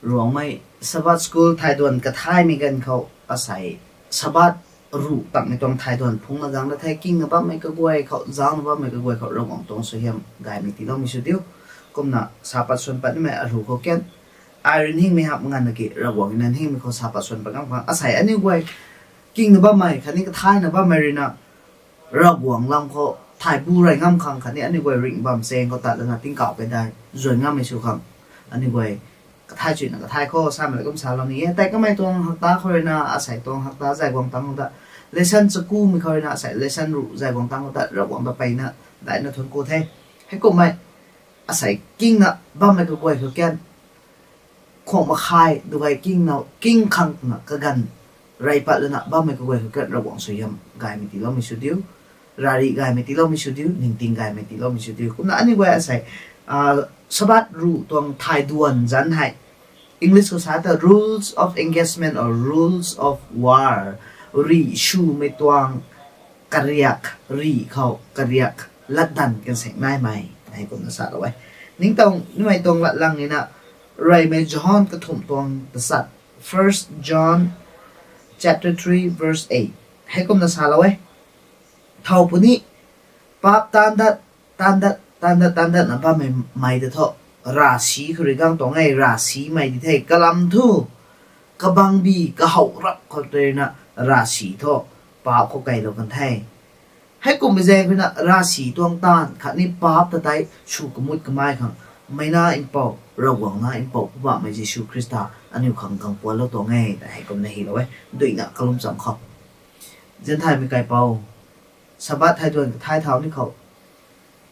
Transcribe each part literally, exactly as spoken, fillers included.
Ruangmei Sabbath school thai duan kathaymei ganv khou asei Sabbath ruh tangmei tuang thai duan phungna zangc da the. Kingna bammei kaguay khou, zangcna bammei kaguay khou Ravguangc tuang suaihiam gaymei tiiloumei sw diu. Kumna sa pat suan pat nimei aruh khou kan, ai rui ningmei hap nganvna ki Ravguangc na ningmei khou sa pat suan pat ngam khang asei aniu guay kingna bammei khatni kathayna bammei ruina Ravguangc lam khou thaybu rey ngam khang khatni aniu guay ringh bam chaeng khou tat lana tingkauh key dai zuan ngammei sw khang aniu guay kathay chuyna kathay khou samei la kum salou ni e. Tei kamei tuang hakta khou ruina asei tuang hakta zay guang tang khou ta, lesson chakumei khou ruina asei lesson ruh zay guang tang khou ta Ravguangc ta peyna daihna thuanc ku the. Heikumhmei asei kingna bammei kaguay khou kan, khwang makhay duay kingna king khang twna kaganv rey pat lana bammei kaguay khou kan Ravguangc suaihiam gaymei tiiloumei sw diu, rarih gaymei tiiloumei sw diu, ningting gaymei tiiloumei sw diu. Kumna aniu guay asei Sabbath ruh tuang thai duan zanc hei English khou sa ta rules of engagement or rules of war, rih swmei tuang kariak, rih khou kariak latdanv kan seng naimei hei kumna salou e. Ningtow nimei tuang latlang nina reymei John kathumh tuang tachat, First John chapter three verse eight, hei kumna salou e. Thow puni paap taanv dat, taanv dat, taanv dat, taanv datna bammei mei ta thu ravsic khou rui gang tuang e. Ravsicmei di the kalam thu kabangbi kahouh rap khou tei ruina ravsic thu paap khou keylou kan the. Heikumhmei zaeng ruina ravsic tuang taanv khatni paap ta tei sw kamut kamei khang Meic Nac Mpouh, Ravguangc Nac Mpouh Poubauhmei Jisu Khrista aniu khang gang puanlou tuang e ta heikumna hylou e. Duina kalum cham khou Genthaymei kaipouc, Sabbath thai duan kathay thau ni khou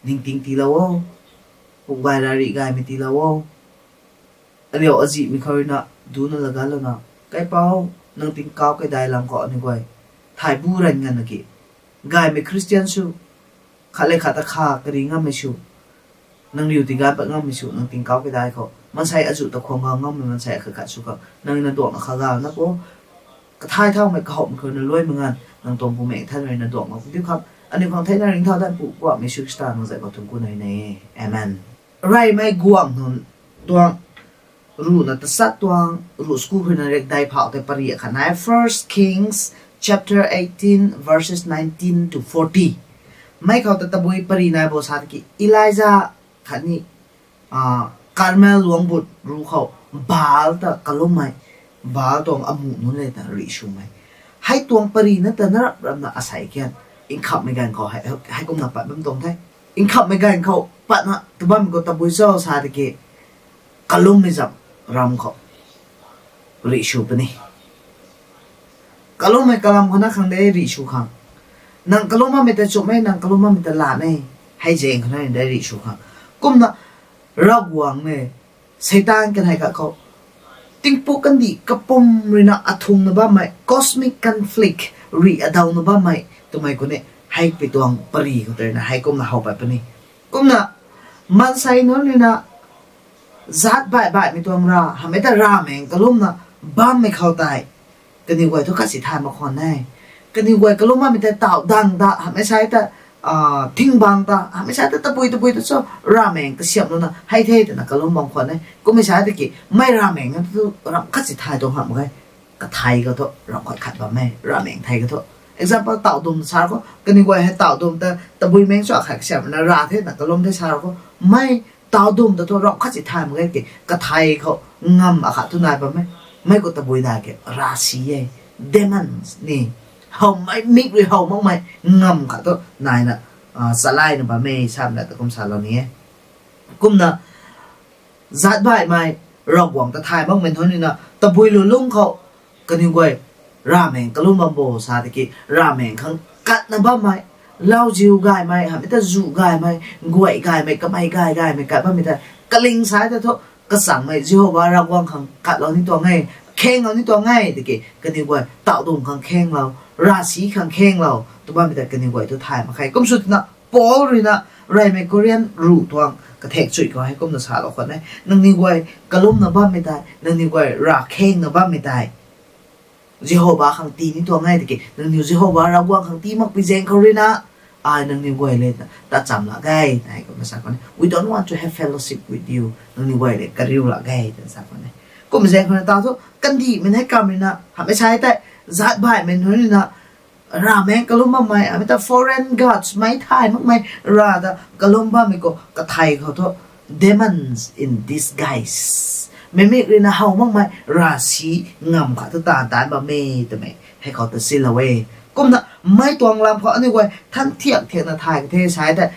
ningting tiilou o, pum gay rarih gaymei tiilou o. Aliu azihmei khou ruina duna laganlouna, kaipouc, nang tingkauh key dai lam khou aniu guay thaybu rey nganvna ki gaymei Christian sw, khat le khat ta kha kari ngammei sw, nang riu tiganv pat ngammei sw, nang tingkauh key dai khou maansei azuh ta khwang gang ngammei maansei akhat khat sw khang nang na duangna kha gana po. Kathay thaumei kahouhmei khou na luaimei nganv nang tuang Bumaengh Nthanmei rui na duangna pu diu khang aniu khang theina ringcthau dat Pu Poubauhmei Jisu Khrista nang zaeng khou thuanc ku nai e. Amen. Reymei guangh nunc tuang ruhna tachat tuang ruh school khou ruina riakdei phauh tei pary akhat nai, First Kings chapter eighteen verses nineteen to forty. Mei khou ta tabui pary nai bo sa tiki Elija khatni Karmel luangc but ruc khou Baal ta kalummei, Baal tuang amuh nunc le ta rih swmei. Hei tuang pary na ta na rap ramna asei kian nkhamhmei ganv khou hei kumna pat bam tuang the. Nkhamhmei ganv khou patna ta bammei khou tabui cho sa tiki kalummei zam ram khou rih sw puni. Kalummei kalam khou na khang de rih sw khang. Nang kalum bammei ta chumhmei, nang kalum bammei ta lat e. Hei zaeng khou na de rih sw khang. Kumna Ravguangc le Seitaan kanei khat khou tingpuk kandih kapwm ruina athungna bammei cosmic conflict rih adawna bammei twmei khou ni hei pi tuang pary khou tei ruina hei kumna how pat puni. Kumna maansei nunc ruina zaat baih baihmei tuang rav hamhmei ta ravmaengc kalumna bammei khou tei kaniw guay thu kasi thay mak khwan e. Kaniw guay kalum bammei tei tauh dang ta hamhmei sai ta thingbang ta hamhmei sai ta tabui tabui ta cho ravmaengc kasiamhlouna hei the twna kalum bam khwan e. Kummei sai tiki mei ravmaengc na thu ramh khat si thay tuang hamh mak ge. Kathei khou thu ramh khat khat bam e, ravmaengc thei khou thu. Example, tauh dum sa khou kaniw guay hei tauh dum ta tabui maengc cho akhat kasiamhna rav the na kalum the sa khou mei tauh dum ta thu ramh khat si thay mak ge ki kathei khou ngamv akhat thu nai bam e. Mei khou tabui dai ki ravsic e, demons ni, howmei mik rui how makmei ngamv khat thu naina chalaina bam e samna ta kum salou ni e. Kumna zaat baihmei Ravguangc ta thay makmei nunc ruina tabui lulungc khou kaniw guay ravmaengc kalum bam bo sa tiki ravmaengc khang katna bammei, lauziu gaymei hamhmei ta zuh gaymei, guay gaymei, kamei gay gaymei kat bammei ta kaling sai ta thu kachangmei Jihova Ravguangc khang katlou ni tuang e, khenglou ni tuang e tiki kaniw guay tauh dum khang khenglou, ravsic khang khenglou tw bammei ta kaniw guay thu thay mak khe. Kum sw twna Paul ruina reymei Korean ruh tuang kathek chuih khou hei kumna salou khwan e. Nangniw guay kalumna bammei tei, nangniw guay rav khengna bammei tei Jihova khang tii ni tuang e tiki nangniw Jihova Ravguangc khang tii makpui zaeng khou ruina ai nangniw guay le ta cham lak ge tei kumna sa khwan e. We don't want to have fellowship with you. Nangniw guay le kariu lak ge twna sa khwan e. Kum zaeng khou na ta thu, kandihmei hei kamei na, hamei sai tei, zaatc baihmei nunc na, ravmaengc kalum bammei, hamei ta foreign gods, meic thay makmei, rav ta kalum bammei khou, kathei khou thu, demons in disguise. Meimik rui na how makmei, ravsic ngamv khat thu taanv taanc bam e, twmei, hei khou ta silou e. Kumna, mei tuang lam khou, aniu guay, than thiak thiak na thay ka the sai tei,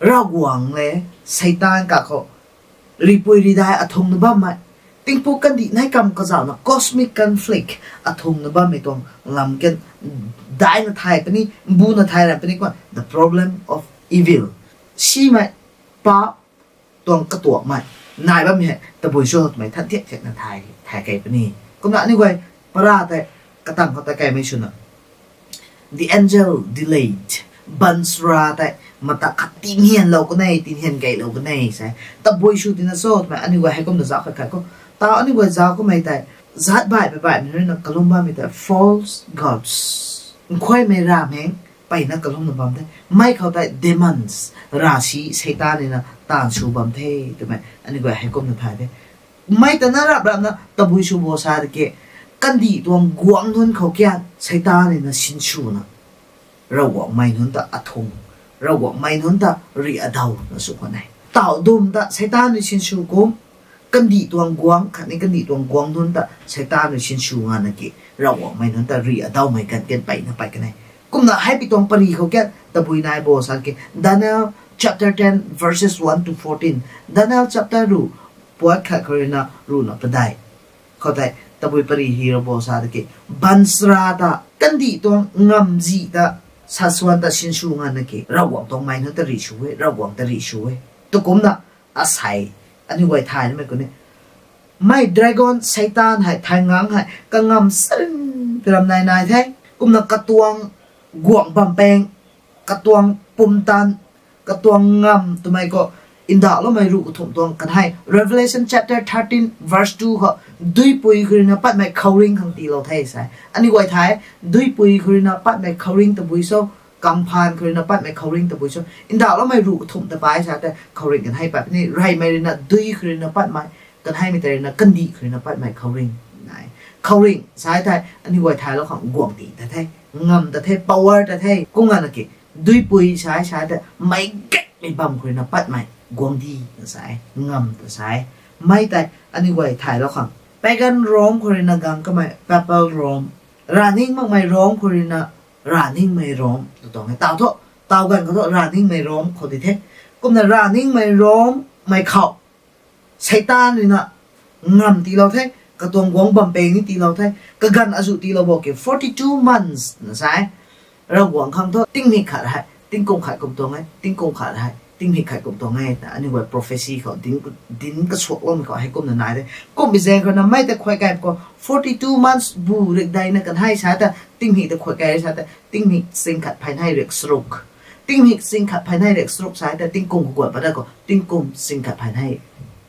Ravguangc le, Seitaan ka khou, ripui ridai athung na bammei, tingpuk kandih nei kam kazauhna cosmic conflict athung na bammei tuang lam kan daina thay puni, mbuna thay ram puni kumna the problem of evil. Simei, paap, tuang katuakmei, nai bammei hei, tabui sw twmei than thiak thiak na thay, thay kei puni. Kumna aniu guay, para tei, katang khou tei kaimei swna. The angel delayed. Baanchara tei, mata khat tinhianlou kan e, tinhian keylou kan e, sa. Tabui sw tina cho twmei, aniu guay heikumna zauc khat khat khou. Tau aniu guay zauc kummei tei, zaatc baih baih baihmei rui na kalum bammei tei, false gods. Nkhuaimei ravmaengc, mpeyna kalum na bam the. Mei khou tei demons, ravsic, Seitaan rui na taanv sw bam the, twmei, aniu guay heikumna thay the. Mei ta na rap rapna, tabui sw bo sa tiki, kandih tuang guangc nunc khou kian, Seitaan rui na sinswna. Ravguangc mei nunc ta athung, Ravguangc mei nunc ta rih adaw na sw khwan e. Tau dum ta Seitaan rui sinsw kum, kandih tuang guangc, khatni kandih tuang guangc nunc ta Seitaan rui sinsw nga na ki, Ravguangc mei nunc ta rih adawmei kan kan mpeyna pey kan e. Kumna hei pi tuang pari khou kian, tabui nai bo sa ki, Daniel chapter ten verses one to fourteen. Daniel chapter ruh, puat khat khou rui na ruh na padeih. Khoutei, tabui pari hi ra bo sa tiki, baanchara ta, kandih tuang ngamv zih ta, sasuan ta sinsw nga na ki, Ravguangc tuang mei nunc ta rih sw e, Ravguangc ta rih sw e. Tukumna, asei, aniu guay thay namei kuni. Mei dragon, Seitaan hei, thay ngang hei, kangamv sarin, piram nai nai the. Kumna katuang guangc bampaeng, katuang pumtan, katuang ngamv twmei khou, ndauhloumei ruh kathumh tuang kan hei, Revelation chapter thirteen verse two khou, duipui khou rui na patmei khouringh khang tiilou the sa. Aniu guay thay, duipui khou rui na patmei khouringh tabui sw, kamphaan khou rui na patmei khouringh tabui sw. Ndauhloumei ruh kathumh ta pai sa tei, khouringh kan hei pat puni, reymei rui na dui khou rui na patmei, kan heimei tei rui na kandih khou rui na patmei khouringh nai. Khouringh sa thei, aniu guay thaylou khang guangcdic ta the, ngamv ta the, power ta the, kum nga na ki, duipui sa sa tei, meic gaymei bam khou rui na patmei, guangcdic ta sa e, ngamv ta sa e. Mei tei, aniu guay thaylou khang, pagan Rome khou rui na gang kamei, papal Rome. Ravning makmei Rome khou rui na, ravningmei Rome, tw tuang e. Tau thu, tau ganv khou thu, ravningmei Rome khou di the. Kumna ravningmei Rome mei khou, Seitaan rui na, ngamv tiilou the, katuang guangc bampaeng ni tiilou the, kaganv azuh tiilou bo ki, forty-two months na sa e. Ravguangc khang thu, tingmik khat hei, tingkum khat kum tuang e, tingkum khat hei, tingmik khat kum tuang e, ta aniu guay prophecy khou, dinc, dinc kasuakloumei khou, heikumna nai the. Kummei zaeng khou na mei ta khuay kai khou, forty-two months bu rikdeina kan hei sa ta, tingmik ta khuay kai sa ta, tingmik sing khat phay nei riak charuk. Tingmik sing khat phay nei riak charuk sa ta, tingkum khou guat pat da khou, tingkum sing khat phay nei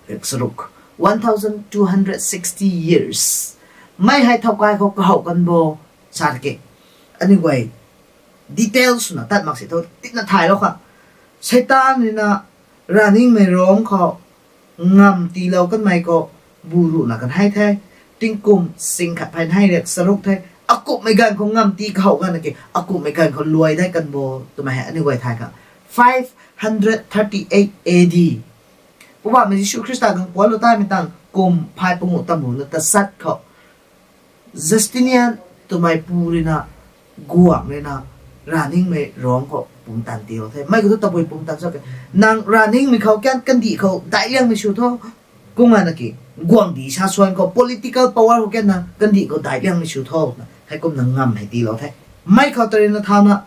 riak charuk. One thousand two hundred sixty years. Mei hei thow kai khou kahow kan bo, sa tiki. Aniu guay, details swna tat mak si tho, tina thaylou kha. Seitaan rui na, ravningmei Rome khou, ngamv tiilou kanmei khou, bu ruhna kan hei the, tingkum sing khat phay nei riak charuk the, akumhmei ganv khou ngamv tii kahow ganv na ki, akumhmei ganv khou luai dei kan bo, twmei hei aniu guay thay kha. Five hundred thirty-eight A D. Poubauhmei Jisu Khrista gang puanclou taimei tang kum phay panguh tamruna tasat khou, Justinian twmei pu rui na, guangc rui na, ravningmei Rome khou pumtan tiilou the. Mei khou thu tabui pumtan sa ke. Nang ravningmei khou kian kandih khou daic liangmei sw tho. Kum nga na ki, guangcdic sasuan khou political power khou kian na kandih khou daic liangmei sw tho. Heikumna ngamv hei tiilou the. Mei khou ta rui na thau na,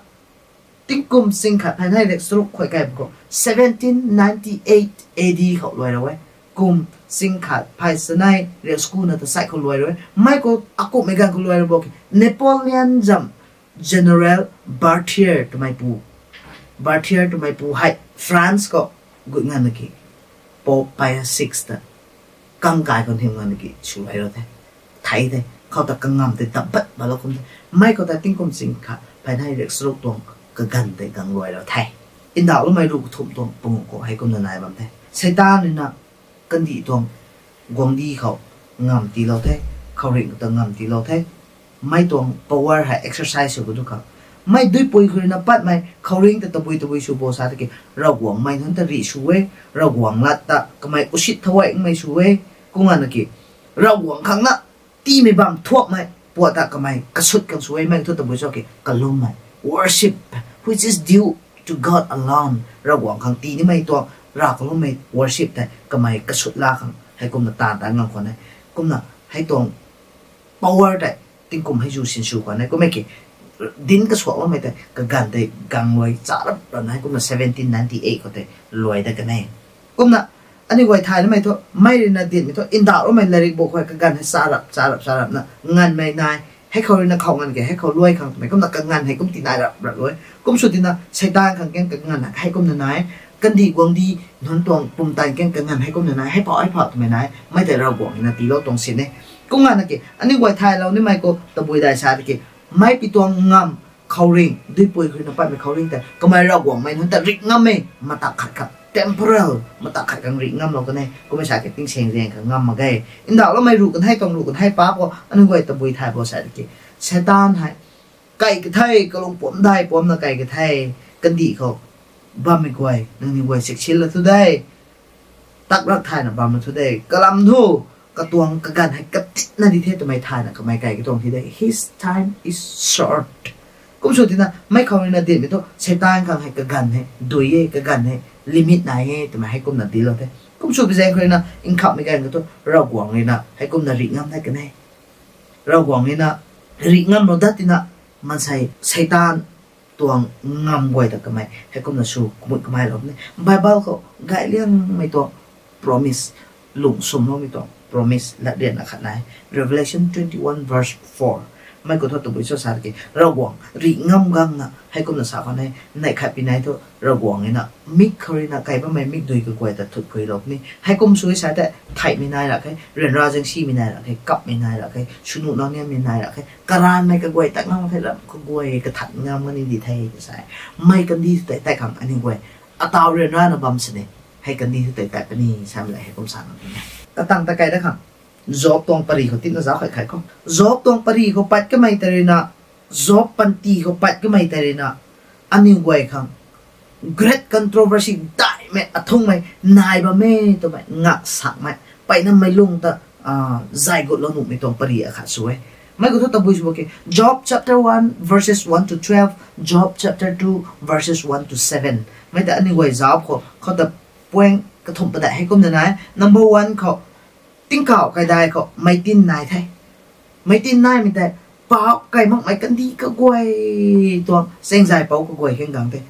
tingkum sing khat phay nei riak charuk khuay kai khou, seventeen ninety-eight A D khou luai rou e. Kum sing khat phay chanei riak charuk na tasai khou luai rou e. Mei khou akumhmei ganv khou luai rou bo ki, Napoleon zam General Berthier twmei pu. Berthier twmei pu hei France khou gut ngan na ki, Pope Pius six ta kang kai khou hym ngan na ki sw hei rou the. Thei the, khou ta kangamv tei dap bat balou kum the. Mei khou ta tingkum sing khat phay nei riak charuk tuang kaganv tei gang luai rou the. Ndauhloumei ruh kathumh tuang panguh khou heikumna nai bam the. Seitaan rui na kandih tuang guangcdic khou ngam tiilou the, khouringh ta ngam tiilou the. Mei tuang power hei exercise sw ka du khang. Mei duipui khou rui na patmei khouringh ta tabui tabui sw bo sa tiki, Ravguangc mei nunc ta rih sw e, Ravguangc lat ta kamei usit thau e, mei sw e, kumna ki, Ravguangc khang na tiimei bam thuakmei puat ta kamei kasut khang sw e, mei thu tabui cho ki kalummei worship, which is due to God alone. Ravguangc khang tii nimei tuang, rav kalummei worship tei kamei kasut la khang heikumna taanv ta ngam khwan e. Kumna hei tuang power tei tingkum hei zu sinsw khwan e. Kummei ki, dinc kasuakloumei tei kaganv tei gang luai charap rana heikumna seventeen ninety eight khou tei luai dat kan e. Kumna aniu guay thay namei thu, mei rui na dinmei thu, ndauhloumei lairik bu khou kaganv hei charap charap charapna nganvmei nai. Hei khou rui na khou nganv ke, hei khou luai khang twmei kumna kaganv hei kum ti nai rap rap luai. Kum sw tina Seitaan khang kan kaganv hei kumna nai. Kandih guangcdic nunc tuang pumtan kan kaganv hei kumna nai. Hei phau hei phau twmei nai. Mei tei Ravguangc na tiilou tuang sin e. Kumna ki, aniu guay thaylou nimei khou tabui dai sa tiki, mei pi tuang ngam khouringh, duipui khou rui na patmei khouringh tei kamei Ravguangc mei nunc ta rih ngam e, mata khat khat temporal, mata khat khang rih ngamlou kan e. Kummei sa ki tingsaengzaeng khang ngam mak ge. Ndauhloumei ruh kan hei tuang ruh kan hei pa khou aniu guay tabui thay bo sa tiki, Seitaan hei kai kathei, kalung puamc dai puamcna kai kathei, kandih khou bammei guay, nangniw guay siksin la thu de, tak rak thayna bam la thu de, kalam thu, katuang kaganv hei katitna di the twmei thayna kamei kai katuang thi de, his time is short. Kum sw tina mei khou rui na dinmei thu, Seitaan khang hei kaganv hei dui e, kaganv hei limit nai e twmei heikumna dinclou the. Kum sw pi zaeng khou rui na nkhamhmei ganv khou thu Ravguangc rui na heikumna rih ngam dat kan e. Ravguangc rui na rih ngamlou dat tina, maansei Seitaan tuang ngam guay ta kamei heikumna sw kamut kameilou ni. Bible khou gayliangmei tuang promise, lung swmloumei tuang promise latryan akhat nai, Revelation twenty-one verse four. Mei khou thu tabui cho sa tiki, Ravguangc rih ngam gangna heikumna sa khwan e, neih khat pi nai thu Ravguangc rui na mik khou rui na kai bammei mikdui kaguay ta thut kuilou ni. Heikum sw sa tei theihmei nai ra khe, ryanra zaengsimei nai ra khe, kapmei nai ra khe, swnuh nau niammei nai ra khe, karanvmei kaguay ta ngam khe, ram kaguay kathat ngam kani di the tw sa e. Mei kandih thu tei tat khang aniu guay, ataw ryanrana bam sini, hei kandih thu tei tat puni samei la heikum sa ngam ni. Katang ta kai dat khang, Job tuang pary khou tina zauc khat khat khou, Job tuang pary khou pat kamei tei rui na, Job panty khou pat kamei tei rui na, aniu guay khang great controversy daihmei athungmei nai bam e twmei ngak sakmei, mpeyna meic lung ta zay gutlou nuhmei tuang pary akhat sw e. Mei khou thu tabui sw bo ki, Job chapter one verses one to twelve, Job chapter two verses one to seven. Mei ta aniu guay zauc khou khou ta point kathumh padeih heikumna nai. Number one khou, tingkauh kaidai khou meic tin nai the. Meic tin naimei tei, pauh kai makmei kandih kaguay tuang chaengzay pou kaguay khang gang the.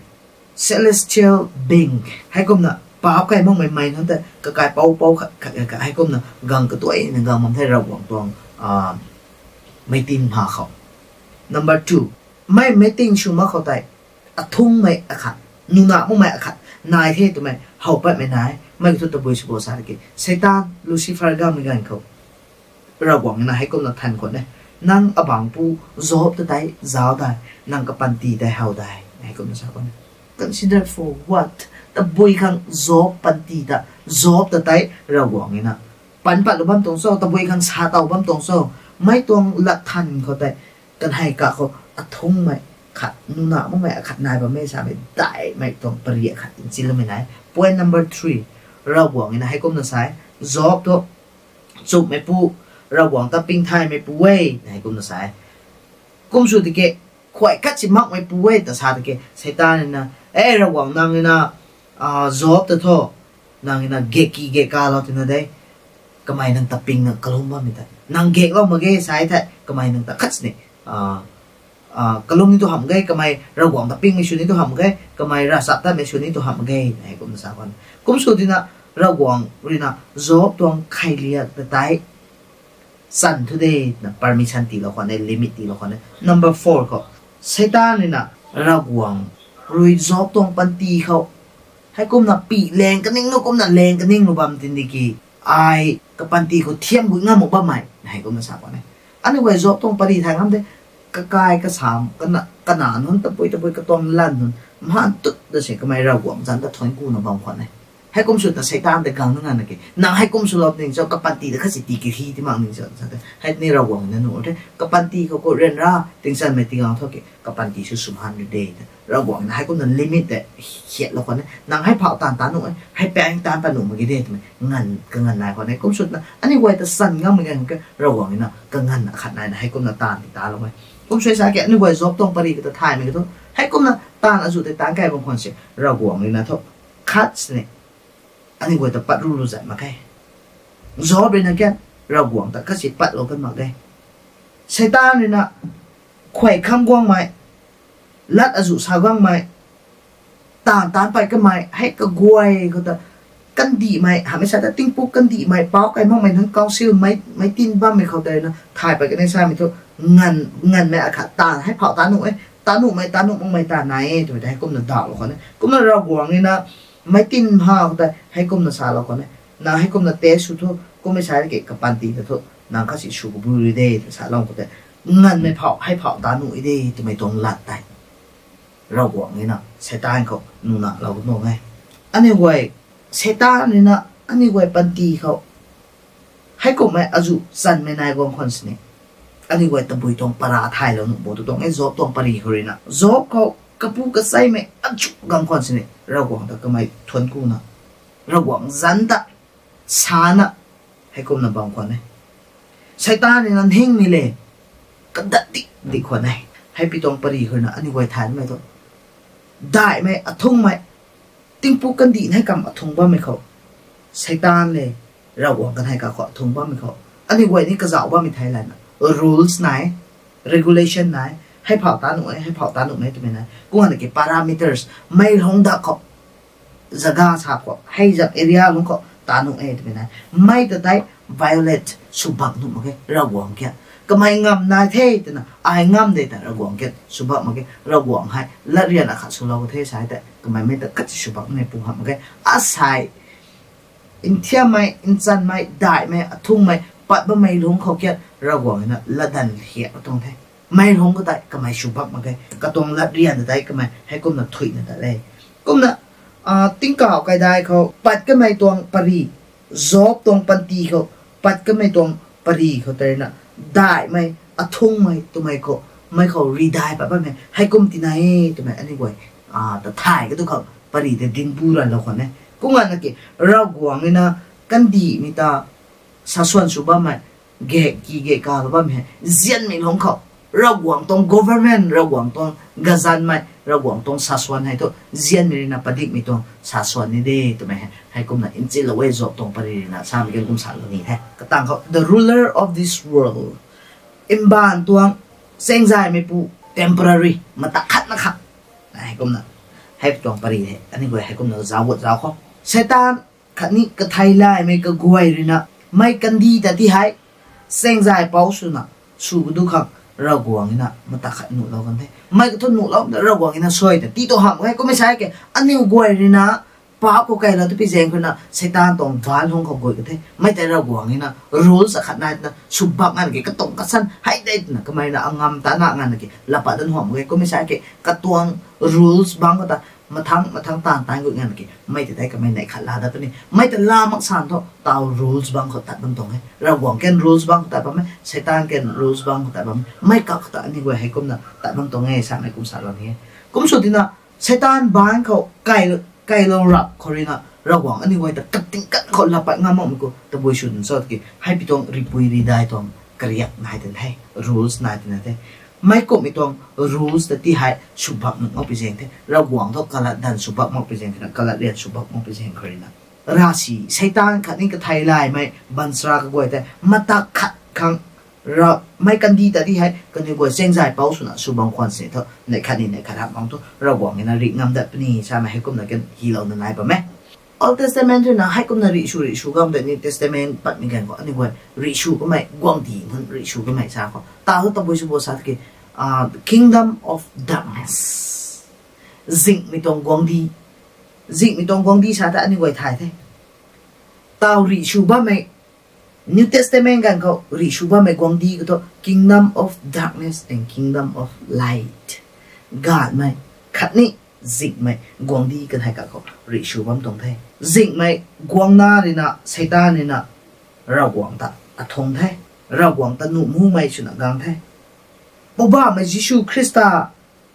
Celestial being. Heikumna pauh kai makmei mei nunc tei kakai pou pou khat khat khat heikumna gang katuayna gang bam the Ravguangc tuang meic tin ma khou. Number two, mei meic tin sw mak khou tei, athungmei akhat, nuna makmei akhat nai the twmei how patmei nai. Mei khou thu tabui sw bo sa tiki, Seitaan, Lucifer gaymei ganv khou Ravguangc na heikumna than khwan e, nang abangc pu Job ta tei zauc dai, nang kapanty tei how dai, heikumna sa khwan e. Consider for what? Tabui khang Job panty ta, Job ta tei Ravguangc na pan patlou bam tuang cho, tabui khang sa taw bam tuang cho, mei tuang lat than khou tei, kanhei kak khou athungmei khat, nuna makmei akhat nai bam e samei daihmei tuang pary akhat nchinloumei nai. Point number three, Ravguangc na heikumna sa e, Job thu nchumhmeipu, Ravguangc ta pingthaymeipu e, na heikumna sa e. Kum sw tiki, khuay khat si makmeipu e ta sa tiki, Seitaan na, e Ravguangc nang na, Job ta thu, nang na geki gekalou tina de, kamei nang ta pingna kalum bammei ta, nang geklou mak ge sa e thei, kamei nang ta khat sini kalum ni tu hamh ge, kamei Ravguangc ta pingmei sw ni tu hamh ge, kamei ravchaptatmei sw ni tu hamh ge, na heikumna sa khwan. Kum sw tina, Ravguangc rui na Job tuang kheiliak ta tei chan thu de, na permission tiilou khwan e, limit tiilou khwan e. Number four khou, Seitaan rui na Ravguangc rui Job tuang panty khou heikumna pi leng kaning nu kumna leng kaning nu bam tin di ki, ai kapanty khou thiam gui ngam mak bammei, na heikumna sa khwan e. Aniu guay Job tuang pary thay ngam de, kakai kasam, kana, kana nunc tabui tabui katuang lan nunc mhan tut da se kamei Ravguangc zanc ta thuanc kuna bam khwan e. Heikum sw ta Seitaan ta gang na nganvna ke, nang heikum swlou ning cho, kapanty ta khatsi tii kiri ti mak ning cho sa te. Hei ni Ravguangc na nuh the, kapanty khou khou ryanra tingchanmei tii gang thu ke, kapanty sw swmhan ri de ta Ravguangc na heikumna limit tei hiatlou khwan e. Nang hei phauh taanv ta nuh e, hei paeng taanv pat nuh mak ge de twmei nganv, kanganv nai khwan e. Kum sw na aniu guay ta chan ngam mak ge ke, Ravguangc na kanganv akhat naina heikumna taanv ti talou e. Kum sw sa ke aniu guay Job tuang pary kata thaymei ka thu, heikumna taanv azuh tei taanv kai bam khwan si, Ravguangc na thu khat sini aniu guay ta pat ru lu zat mak khe. Job rui na kian Ravguangc ta khatsi patlou kan mak ge. Seitaan rui na khuay kham guangmei, lat azuh sa guangmei, taanv taanc pat kamei hei kaguay khou ta kandihmei hamei sa ta tingpuk kandihmei, pau kai makmei nunc council mei, mei tin bammei khou tei na thay pat kan e samei thu, nganv, nganvmei akhat taanv hei phauh ta nuh e, ta nuhmei, ta nuh makmei taanv nai e twmei ta heikumna dahlou khwan e. Kumna Ravguangc rui na mei tin ha khou tei heikumna salou khwan e. Nang heikumna tei sw thu, kummei sa ke kapanty ta thu nang khatsi sw kabu ri de ta salou khou tei, nganvmei phauh hei phauh ta nuh e de twmei tuang lat tei Ravguangc rui na Seitaan khou nuna lou nuh e. Aniu guay, Seitaan rui na aniu guay panty khou heikumhmei azuh chanmei nai guang khwan sini, aniu guay tabui tuang para thaylou nuh bo tu tuang e. Job tuang pary khou rui na, Job khou kapu kacheimei azuh gang khwan sini Ravguangc ta kamei thuanc kuna, Ravguangc zanc ta sana heikumna bam khwan e. Seitaan rui na nhingmei le kadat di di khwan e. Hei pi tuang pary khou rui na aniu guay thaymei thu, daihmei athungmei, tingpuk kandih nei kam athung bammei khou, Seitaan le Ravguangc kanei kakhou athung bammei khou, aniu guay ni kazauh bammei thei lana rules nai, regulation nai, hei phauh ta nuh e, hei phauh ta nuh e twmei nai. Kumna ki parameters, mei lungc dak khou, zaga sa khou, hei zam area lungc khou ta nuh e twmei nai. Mei ta tei violate sw bak nuh mak ge Ravguangc kian. Kamei ngam nai the twna ai ngam de ta Ravguangc kian sw bak mak ge. Ravguangc hei latryan akhat swlou the sa tei kamei mei ta khatsi sw bak mei pu hamh mak ge. Asei nthiammei, nchanmei, daihmei, athungmei pat bammei lungc khou kian Ravguangc na latdanv hiak tuang the. Mei lungc khou tei kamei sw bak mak ge. Katuang latryan ta tei kamei heikumna thuina ta le. Kumna, tingkauh kaidai khou pat kamei tuang pary, Job tuang panty khou pat kamei tuang pary khou tei na, daihmei, athungmei twmei khou, mei khou ridai pat bammei heikum tina e twmei aniu guay ta thay katu khou pary tei dinbu ranlou khwan e. Kumna ki Ravguangc rui na kandihmei ta saswan sw bammei, gek ki gek kalou bammei hei nzianmei lungc khou, Ravguangc tuang government, Ravguangc tuang gazanmei, Ravguangc tuang saswan hei thu nzianmei rui na padikmei tuang saswan ni de twmei hei heikumna nchinlou e. Job tuang pary rui na samei kan kum salou ni the. Katang khou the ruler of this world, mbaanv tuang chaengzaymeipu, temporary, mata khatna khat, heikumna, hei tuang pary hei aniu guay heikumna zauc gut zauc khou, Seitaan khatni katheilaymei kaguay rui na mei kandih ta ti hei chaengzay pou swna sw kadu khang Ravguangc na mata khat nuhlou kan the. Mei kathu nuhlou ta Ravguangc na suai ta ti tu hamh e. Kummei sa ke aniu guay rui na paap khou kailou tu pi zaeng khou na Seitaan tuang baanc lungc khou guay ka the. Mei tei Ravguangc na rules akhat nai twna sw bak nganv ki katuang kasan hei de twna kamei na angam ta na nganv ki lapat dan hamh e. Kummei sa ke katuang rules bangc khou ta mathang mathang taanv taanv gut nganv ki mei ta tei kamei neih khat laa dat puni. Mei ta laa mak san thu taw rules bangc khou tat bam tuang e. Ravguangc kan rules bangc khou tat bam e, Seitaan kan rules bangc khou tat bam e. Mei kak ta aniu guay heikumna tat bam tuang e samei kum salou ni e. Kum sw tina Seitaan baanc khou kai, kailou rap khou rui na Ravguangc aniu guay ta kating kan khou lapat ngam makmei khou tabui sw dun cho tiki hei pi tuang ripui ridai tuang kariak nai tin the, rules nai tina the. Mei kumhmei tuang rules ta ti hei sw bak nuh mak pi zaeng the. Ravguangc thu kalatdanv sw bak mak pi zaeng the na, kalat rian sw bak mak pi zaeng khou rui na, ravsic Seitaan khatni katheilaymei baanchara kaguay tei mata khat khang mei kandih ta ti hei kaniw guay chaengzay pou swna sw bam khwan sini thu neih khatni neih khat hak bang thu Ravguangc na rih ngam dat puni samei heikumna kan hilouna nai bam e. Old Testament rui na heikumna rih sw rih sw gam de, New Testament patmei ganv khou aniu guay rih sw kamei guangcdic nunc rih sw kamei sa khou ta thu tabui sw bo sa tiki, kingdom of darkness, zinghmei tuang guangcdic, zinghmei tuang guangcdic sa ta aniu guay thay the. Taw rih sw bammei, New Testament ganv khou rih sw bammei guangcdic khou thu kingdom of darkness and kingdom of light, gaanvmei khatni Zinghmei guangcdic kathei khat khou rih sw bam tuang the. Zinghmei guangcdic ruina Seitaan ruina Ravguangc ta athung the. Ravguangc ta nuh mumei swna gang the. Poubauhmei Jisu Khrista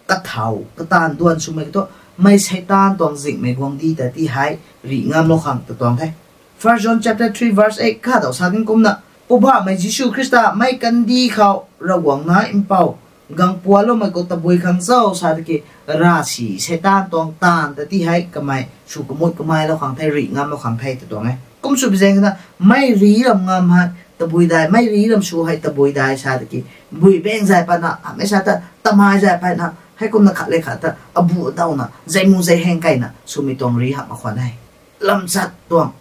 kathau kataanv duan swmei khou thu, mei Seitaan tuang zinghmei guangcdic ta ti hei rih ngamlou khang ta tuang the. First John chapter three verse eight kadaw sa kan kumna, Poubauhmei Jisu Khrista mei kandih khou Ravguangc Nac Mpouh gang pualoumei khou tabui khang cho sa tiki, ravsic Seitaan tuang taanv ta ti hei kamei sw kamut kamailou khang the, rih ngamlou khang the ta tuang e. Kum sw bi zaeng khana, mei rih ram ngam hei tabui dai, mei rih ram sw hei tabui dai sa tiki, bui bang zay patna, hamei sa ta tamei zay patna, heikumna khat le khat ta abu dawna, zay mu zay heng keyna swmei tuang rih hamh mak khwan e. Lamchat tuang,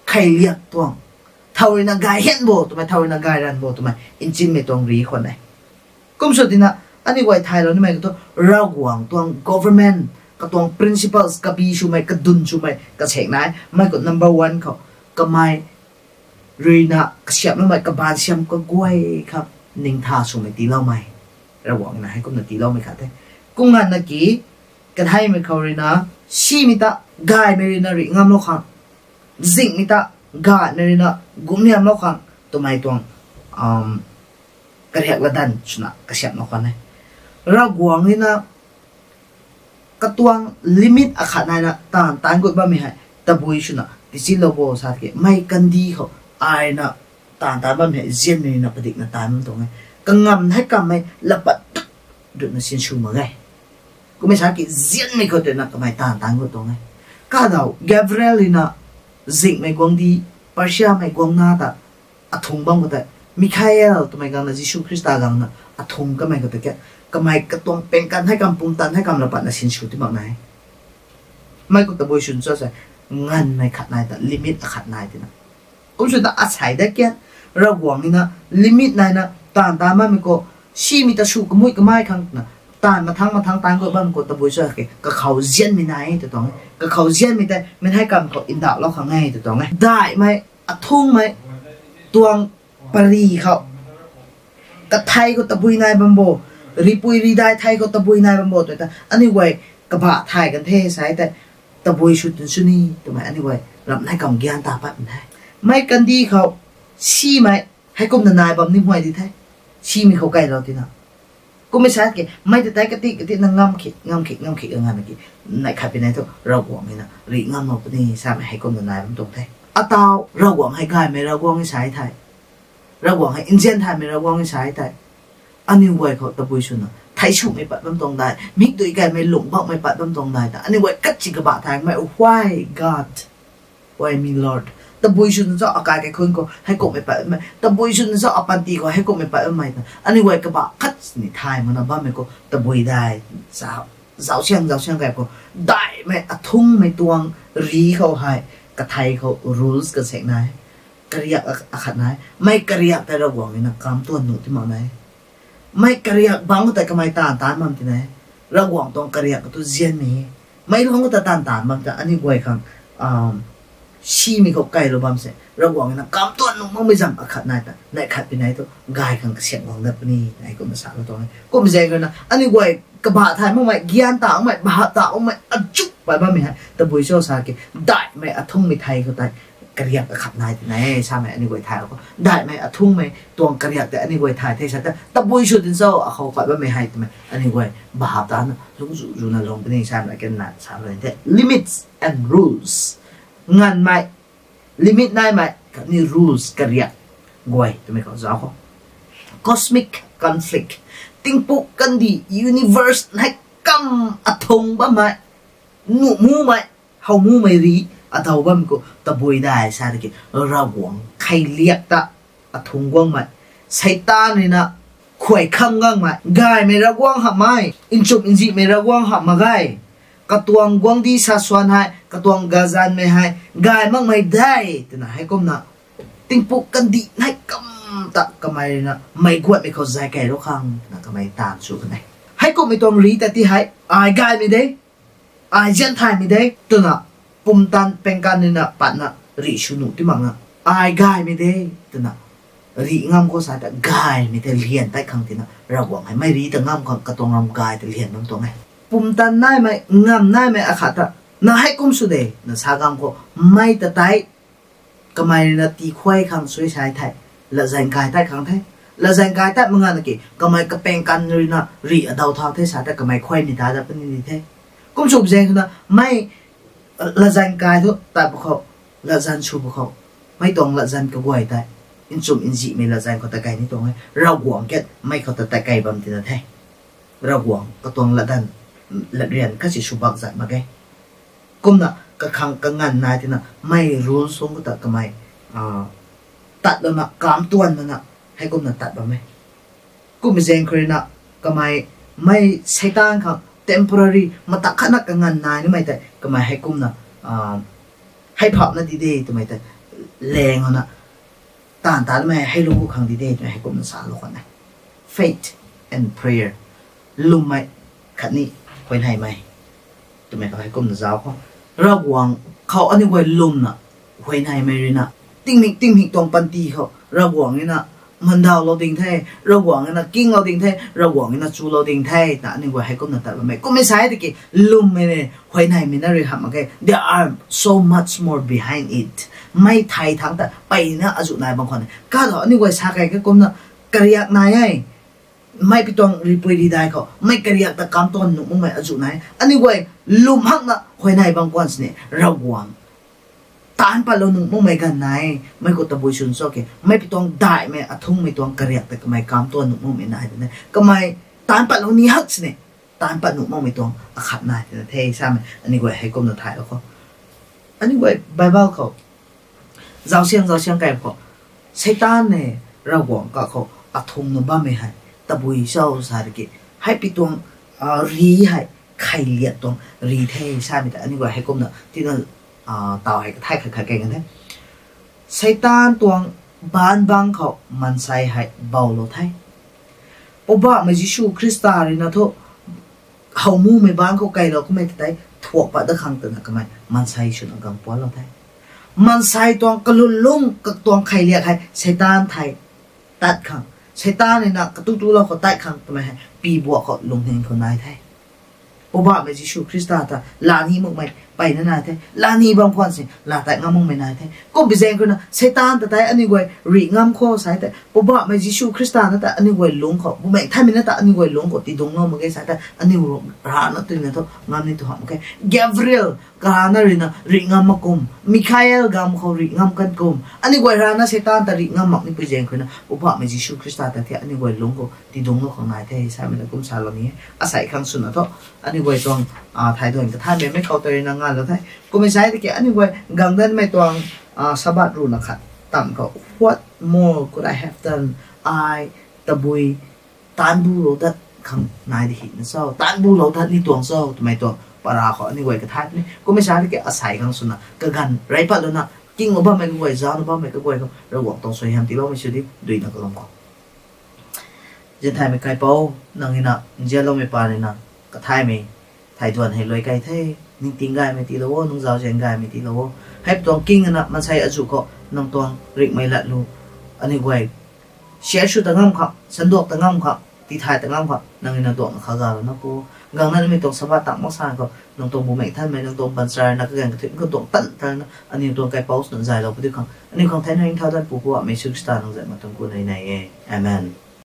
kheiliak tuang, thau ruina gay hen bo twmei, thau ruina gay ran bo twmei nchinmei tuang rih khwan e. Kum sw tina, aniu guay thaylou nimei khou thu, Ravguangc tuang government, katuang principles, kabi swmei, kadun swmei kasaekc nai, mei khou number one khou, kamei ruina kasiamhloumei kabaanc siam kaguay khang ningtha swmei tiiloumei. Ravguangc ruina heikumna tiiloumei khat the. Kum nganvna ki, katheimei khou ruina, simei ta gaymei ruina rih ngamlou khang, zinghmei ta gaymei ruina gumniamlou khang twmei tuang, kariak latdanv swna kasiamhlou khwan e. Ravguangc ruina katuang limit akhat naina taanv taanc gut bammei hei tabui swna tichilou bo sa tiki, mei kandih khou ai ruina taanv taanc bammei hei zianmei ruina padikna taanc bam tuang e. Kangam hei kammei lapat dut dutna sinsw mak e. Kummei sa ki zianmei khou twna kamei taanv taanc gut tuang e. Kadaw Gabriel ruina zinghmei guangcdic, Persiamei guangcdic ta athung bam khou tei, Mikhael twmei gangna, Jisu Khrista gangna athung kamei khou tei ke, kamei katuang pengkan hei kam, pumtan hei kam lapatna sinsw ti mak na e. Mei khou tabui swn cho sa, nganvmei khat nai ta, limit akhat nai tina. Kum sw ta asei da kian, Ravguangc ruina limit naina taanv taanc bammei khou, simei ta sw kamut kamei khang twna, taanv mathangc mathangc taanc gut bammei khou tabui sw ke, kakhou zianmei nai e ta tuang e. Kakhou zianmei tei mei hei kam khou ndauhlou khang e ta tuang e. Daihmei, athungmei tuang pary khou, kathei khou tabui nai bam bo, ripui ridai thei khou tabui nai bam bo tw ta, aniu guay kabah thay kan the sa tei, tabui sw tun sw ni twmei aniu guay ram hei kam gian ta pat the. Mei kandih khou simei heikumna nai bam ni huay di the, simei khou keylou tina. Kummei sa ki, mei ta tei kati kati na ngam khik, ngam khik, ngam khik, nganvna ki, neih khat pi nai thu Ravguangc ruina rih ngamlou puni samei heikumna nai bam tuang the. Atau Ravguangc hei gaymei Ravguangc e sa thei, Ravguangc hei nzian thaymei Ravguangc e sa thei, aniu guay khou tabui swna thei swmei pat bam tuang dai, mikdui kaymei lungh bakmei pat bam tuang dai ta, aniu guay kachi kabah thaymei, Why God? Why me, Lord? Tabui swna cho akai kaikhunc khou heikumhmei pat bammei, tabui swna cho apanty khou heikumhmei pat bammei ta, aniu guay kabah khat ni thay makna bammei khou tabui dai, zauc, zauc siang, zauc siang kai khou, daihmei athungmei tuang rih khou hei, kathei khou rules kasaekc nai, kariak a-, akhat nai, mei kariak tei Ravguangc ruina kam tuan nuh ti mak nai. Mei kariak bangc khou tei kamei taanv taanc bam tina e. Ravguangc tuang kariak khou thu zianmei e. Mei luangc khou ta taanv taanc bam ta aniu guay khang, simei khou keylou bam se, Ravguangc ruina kam tuan nuh makmei zam akhat nai ta, neih khat pi nai thu gay khang kasiamh guang dat puni, heikumna salou tuang e. Kum zaeng ruina aniu guay kabah thay makmei, gian ta makmei, bahap ta makmei, achuk pat bammei hei tabui cho sa ki, daihmei athungmei thei khou tei kariak akhat nai tina e samei aniu guay thaylou khou, daihmei athungmei tuang kariak tei aniu guay thay the sa ta, tabui sw tin cho akhou pat bammei hei twmei aniu guay bahap tana lungzu zuna lung puni samei na kan na salou the. Limits and rules. Nganvmei, limit naimei khatni rules, kariak guay twmei khou zauc khou, cosmic conflict, tingpuk kandih, universe hei kam athung bammei, nuh mumei, how mumei rih adaw bammei khou tabui dai sa tiki, Ravguangc kheiliak ta athung guangmei, Seitaan ruina khuay kham guangmei, gaymei Ravguangc hamhmei, nchumh nzihmei Ravguangc hamh mak ge. Katuang guangcdic sa swan hei, katuang gazanmei hei gay makmei de twna heikumna, tingpuk kandih hei kam ta kamei ruina mei guatmei khou zay keylou khang twna kamei taanv sw kan e. Heikumhmei tuang rih ta ti hei, ai gaymei de, ai zian thaymei de twna, pumtan pengkan ruina patna rih sw nuh ti makna, ai gaymei de twna rih ngam khou sa ta gaymei tei lian tei khang tina, Ravguangc hei mei rih ta ngam khang katuang ram gay ta lian bam tuang e. pumtan naimei, ngam naimei akhat ta, na hei kum sw de, na sa gam khou, mei ta tei, kamei rui na tii khuay khang sui sai the, latzan kai tat khang the, latzan kai tat mak nga na ki, kamei kapeng kan rui na rih adaw thau the sa ta kamei khuay ni ta dat puni ni the. Kum sw zaeng khou na, mei, latzan kai thu tat pw khou, latzan sw pw khou, mei tuang latzan kaguay tei, nchum nzihmei latzan khou ta kai ni tuang e, Ravguangc kat mei khou ta tat kai bam tina the. Ravguangc katuang latdanv, latryan kasi sw bak zat mak ge. Kumna kakhang kanganv nai tina, mei rule sung khou ta kamei, tat lana, kam tuan lana, hei kumna tat bam e. Kummei zaeng khou rui na, kamei, mei Seitaan khang temporary, matak khatna kanganv nai nimei tei, kamei hei kumna, hei phapna di de twmei tei, laeng na, taanv ta lamei hei lung khou khang di de twmei hei kumna salou khwan e. Faith and prayer. Lwmmei khatni huayneymei twmei khou hei kumna zauc khou, Ravguangc khou aniu guay lwmna, huayneymei rui na, tingmik tingmik tuang panty khou Ravguangc rui na mandawlou ding the, Ravguangc rui na kinglou ding the, Ravguangc rui na chulou ding the, na aniu guay hei kumna tat bammei. Kummei sa tiki lwmmei le huayneymei na rui hamh mak ge. There are so much more behind it. Mei thei thangc ta peyna azuh nai bam khwan e. Kado aniu guay sa kai ke kumna kariak nai e. Mei pi tuang ripui ridai khou, mei kariak ta kam tuan nuh makmei azuh nai. Aniu guay lwm hakna huayney bam khwan sini, Ravguangc taanc patlou nuh makmei ganv nai, mei khou tabui swn cho ke, mei pi tuang daihmei athungmei tuang kariak ta kamei kam tuan nuh makmei nai twna, kamei taanc patlou ni hak sini, taanc pat nuh makmei tuang akhat nai twna the samei, aniu guay hei kumna thaylou khou. Aniu guay Bible khou, zausiang zausiang kai khou, Seitaan ne Ravguangc kakhou athungna bammei hei tabui cho sa tiki, hei pi tuang, ri hei kheiliak tuang ri the samei ta aniu guay hei kumna tina, taw hei kathay khat khat kei kan the. Seitaan tuang baanc bangc khou maansei hei boulou the. Poubauhmei Jisu Khrista rui na thu, how mumei baanc khou keylou kamei ta tei thuak pat dat khang twna kamei maansei swna gang puanlou the. Maansei tuang kalun lungc katuang kheiliak hei Seitaan thei tat khang, Seitaan rui na katu tulou khou tat khang twmei hei pibuak khou lungning khou nai the. Poubauhmei Jisu Khrista ta lani makmei peyna nai the, lani bam khwan si laa tat ngam makmei nai the. Kum pi zaeng khou na Seitaan ta tei aniu guay rih ngam khou sa tei, Poubauhmei Jisu Khrista na ta aniu guay lungc khou, Bumaengh Nthanmei na ta aniu guay lungc khou tiidungclou mak ge sa tei, aniu rana twna thu ngam ni tu hamh mak khe. Gabriel karana rui na rih ngam mak kum, Mikhael gam khou rih ngam kan kum, aniu guay rana Seitaan ta rih ngam mak ni pi zaeng khou na Poubauhmei Jisu Khrista ta the aniu guay lungc khou tiidungclou khang nai the samei na kum salou ni e. Asei khang swna thu, aniu guay tuang, thai duan kathanmei mei khou tei rui na nganlou the. Kummei sa tiki aniu guay gangdanmei tuang, Sabbath ruhna khat tam khou, What more could I have done? Ai tabui taanc bulou dat khang nai di hina cho, taanc bulou dat ni tuang cho twmei tuang para khou aniu guay kathay ni. Kummei sa tiki asei khang swna kaganv rey patlou na, kinglou bammei kaguay, zaucna bammei kaguay khou Ravguangc tuang suaihiam tiiloumei sw di, duina kalum khou. Zianthaymei Kaipouc, nang rui na nzianloumei paan rui na, kathaymei thai duan hei luai kai the. Ningting gaymei tiilou o, nungzauzian gaymei tiilou o. Hei pi tuang king na maansei azuh khou nang tuang ringhmei lat lu, aniu guay share sw ta ngam khang, sanduak ta ngam khang, tithay ta ngam khang nang rui na duakna khou galou na pu. Gangdanmei tuang Sabbath tang mak san khou nang tuang Bumaengh Nthanmei, nang tuang baanchara na kaganv kathuic khou duak tan tan na aniu tuang Kaipouc swna zaylou pu di khang, aniu khang thei na ringcthau dan pu Poubauhmei Jisu Khrista nang zanc ma tuang ku nei nei e. Amen.